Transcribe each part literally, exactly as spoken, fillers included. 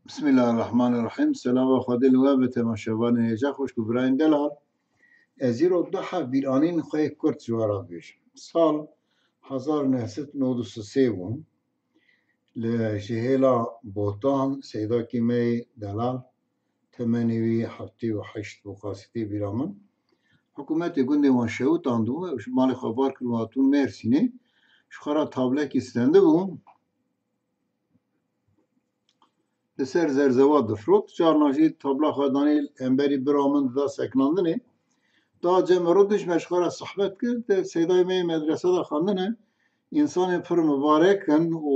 Bismillahirrahmanirrahim. Selama Xwedê li we be, temaşevanên hêja xweş û birayên delal. Ez îro du heb bîranîn xwe yê kurt ji we re bibêjim. Sal hezar neh sed nod û sê bû. Li ji hêla Botan, seydakî me yê delal, temenê wî heftê û heşt bû, qasî tê bîra min. Hikûmetê gundê wan şewitandibû, ew ji malê xwe bar kiribû, hatibûn Mêrsînê. Ji xwe re tablekî stendibû. Li ser zerzewa difrot, carna jî tabla xwe danî hemberî bira min dida sekinandinê. Da cem rûdiş me ji xwe re sohbet kir, te seydayê me yê medrese de xwendine, însanên pir mibarek in û,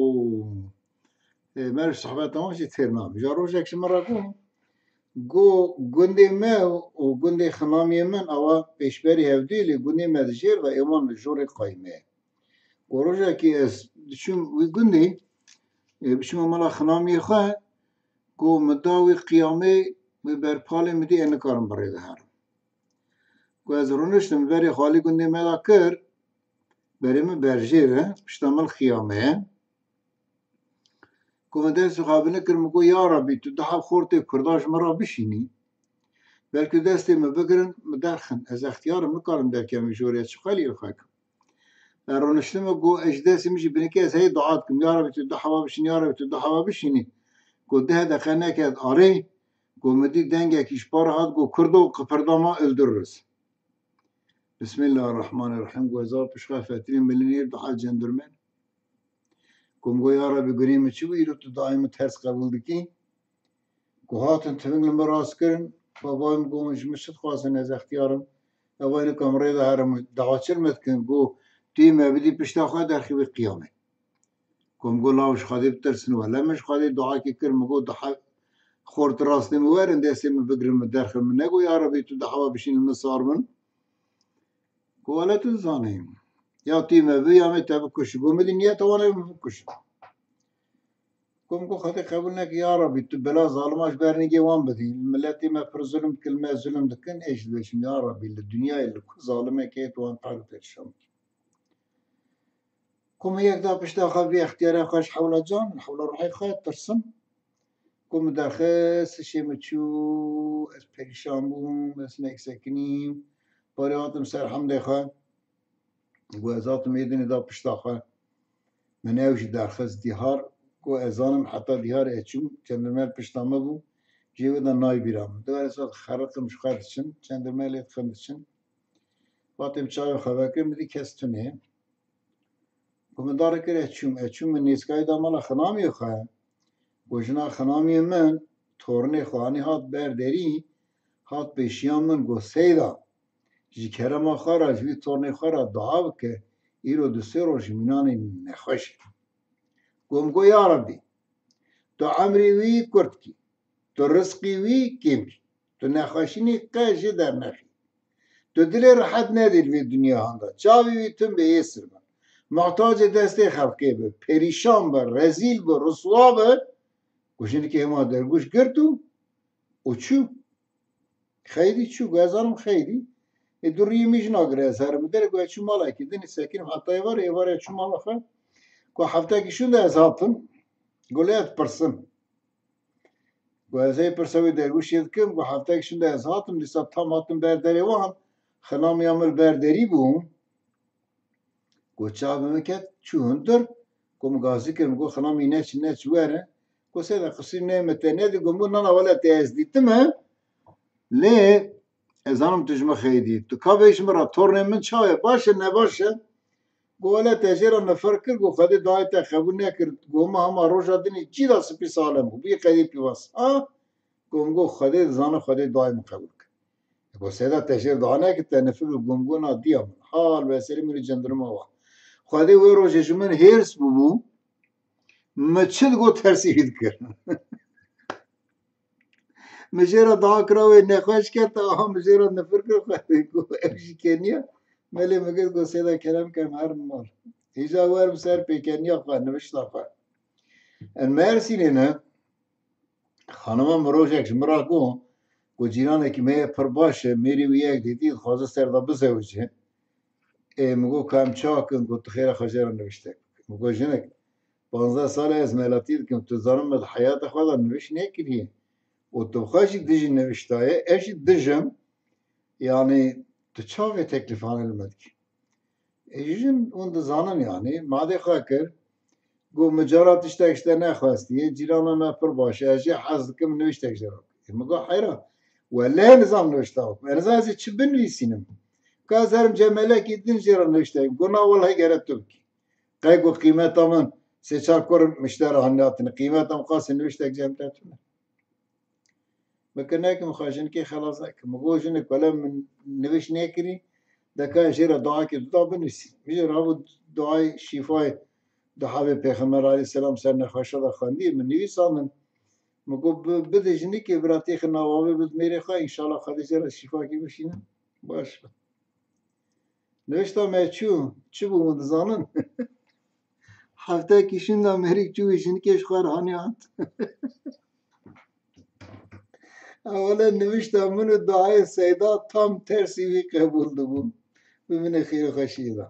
e, me ji sohbeta wan jî têr nabî. Ja rojek ji min re got, got, gundê me û gundê xinamiyê min ewa pêşberî hevdû yê, lê gundê me di jêr de, ê wan li jorê qayî me ye. Ku rojekê ez diçûm wî gundê, e, biçûme mala xinamiyê xwe, ku min da wî qiyamê, wî ber palê min dî, ez nikarim bi rê de herim. Ku ez rûniştim, berê xalî gundê me de kir, berê min berjêr e, pişta min qiyamê ye. Ku min destê xwe binê kir, min got, ya Rebî, tu daha xortê Kurda ji min re bişînî. Belkî destê min bigirin, min derxin. Ez extiyar im, nikarim derkevim ji orê, çi xelî li xwe kim. Ez rûniştime, got, ez ji destê min jî binê kir, ez heyî dua dikim. Ya Rebî, tu du hewa bişînî, ya Rebî, tu du hewa bişînî. Got, deh deqe neket arê, got, min dî dengekî ji para hat, got, Kurdo, kıpırdama, öldürürüz. Bismillahirrahmanirrahim. Got, ez a pişka fetilî milinîr, daha cendirmen. Got, min got, ya Rebî, gunê min çi bû, îro tu dayê min ters qebûl dikî? Ku hatin tiving li min rast kirin, bavayê min got, ji min çi dixwazin, ez extiyar im. Ev wayne ku em rê de herin, dawa çi li me dikin? Got, tu yê me bidî pişta xwe, derxî wî qiyamê. Got, min got, law ji Xwedê bitirsin, wele min ji Xwedê duakê kir, min got, daha xort rastê min werin, destê min bigirin, min derxin, min negot, ya Rebî, tu daha we bişîn li min sar bin. Got, wele tu dizanî, ya tu yê me bibî, ya me te bikuşî. Got, min dî niyeta wan e min bikuşin. Got, min got, Xwedê qebûl neke, ya Rebî, tu bela zalima ji ber nigê wan bidî. Miletê me pir zulm dikin, me zulm dikin, ê jî dibêjim, ya Rebî, li dinyayê li ku zalimekê tu wan qehir û perîşan bikî. Got, min yek da pişta xwe vê extiyara xwe ji hewla can, hewla ruhê xwe tirsim. Got, min derxist, hişê min çû, ez perîşan bûm, ez nek sekinîm. Parê hatim ser hemdê xwe. Got, ez hatim êdinê da pişta xwe. Min ew jî derxist dîhar. Got, ez zanim heta dîhar ez çûm, çendirmel pişta me bû. Jê wê de nayê bîra min. Di wer ez xeriqim ji xwe diçin, çendirmel lê dixin diçin. Vatê min çavê xwe vekir, min dî kes tune. Ku min darê kir, ez çûm, ez çûm, min nêzkayî da mala xinamiyê xwe. Ku jina xinamiyê min, tornê xwe anî hat ber derî, hat pêşiya min, got, Seyda, ji kerema xwe re, ji vî tornê xwe re dua bike, îro du sê roj mînanê nexweş e. Got, min got, ya Rebî, tu emrê wî kurt kî, tu rizqî wî kêm kî, tu nexweşînî qe jê dernexî. Tu dilê rehet nedî li vê dinya handa. Çavê wî tim be yê sir be. Muhtacê destê xelkê be. Perîşan be, rezîl be, riswa be. Ku jinikê hema dergûş girt û, û çû. Xeydî çû, got, ez zanim xeydî. Ê du riyê min jî nagire, ez herim derê, got, ez çû mala êkê, dinê sekinim heta êvarê, êvarê çû mala xwe. Ku heftekî şûnde ez hatim. Got, lê ez pirsim. Got, ez ê pirsa wê dergûşê dikim, got, heftek şûnde ez hatim, dîsa tam hatim ber derê wan, xinamiya min li ber derî bû. Got, çavê min ket, çû hundir, got, min gazî kir, min got, xinamî neçî, neçî were. Got, seyda qisî neyê min te nedî, got, min got, nana wele te ez dîtime, lê ez zanim tu ji min xeydî. Tu ka bêjî min re, tornê min çawa ye, baş e, ne baş e? Got, wele te jê re nifir kir, got, Xwedê dayê te qebûl nekir. Got, min hema roja dinê cî da spî salem bû, bûyî qedê pîvas. A? Got, min got, Xwedê dizane, Xwedê dayê min qebûl kir. Got, seyda te jê re dua nekir, te nifir bû, got, min got, na diya min. Hal be serê min û cendirma wa. Xwedê wê rojê ji min hêrs bûbû, min çi digot tersî wî dikir. Min jê re dua kira, wê nexweş ket, aha min jê re nifir kir, Xwedê got, ev jî keniya. Melê min got, got, seyda kerem ke em herin mal. Hêja werim ser pêkeniya xwe, nivişta xwe. Em Mersînê ne, xanima min rojek ji min re got, got, cîranekî me ye pir baş e, mêrê wî yek dîtî, dixwaze ser de bizewicî. Ê, min got, ka em çawa kin? Got, tu xêra xwe jê re niviştek bike. Min got, jinik, Panzdeh sal e ez meletî dikim. Tu zanim me di heyata xwe de nivîş nekiriye. Û tu xwe jî dijî nivîştayê, ez jî dijim. Yanî tu çavê teklîfane li me dikî? E, jin hûn dizanin yanî, madê xwe kir, got, "Min cara tiştek ji te nexwestiye, cîrana me pir baş e, ez jê hez dikim, nivîştek jê re bike." E, min got, "Heyra, wele nizam nivîşta bikim. Ez nizam ez ê çi binivîsînim. Ka ez herim cem melekî din jê re nivîştek bikim." Got, "Na, wele gere tu bikî." Qey got, "Qîmeta min sê çar kur mişter hanî hatine. Qîmeta min qasî nivîştek cem te tune." Min kir, "Neke, min xwe jinikê xelas neke." Min got, "Jinik, wele min nivîş nekirî, de ka jê re duayekê tu da binivîsî." Min jê rabû duayê şîfayê duha vê Pêxember aleyhisselam ser nexweşa de xwendî, min nivîsa min. Min got, "Bi-, bide jinikê, bira têxi nava vê bid mêrê xwe, înşallah Xwedê jê re şîfakî bişîne." Baş be. Nivîşta me çû, çi bû hûn dizanin? Heftekî şûnda mêrik çû wî jinikê ji xwe re hanî hat. Ewele nivîşta min û duayê Seyda tam tersî wî qebûl dibû. Bimîne xêr û xweşiyê de.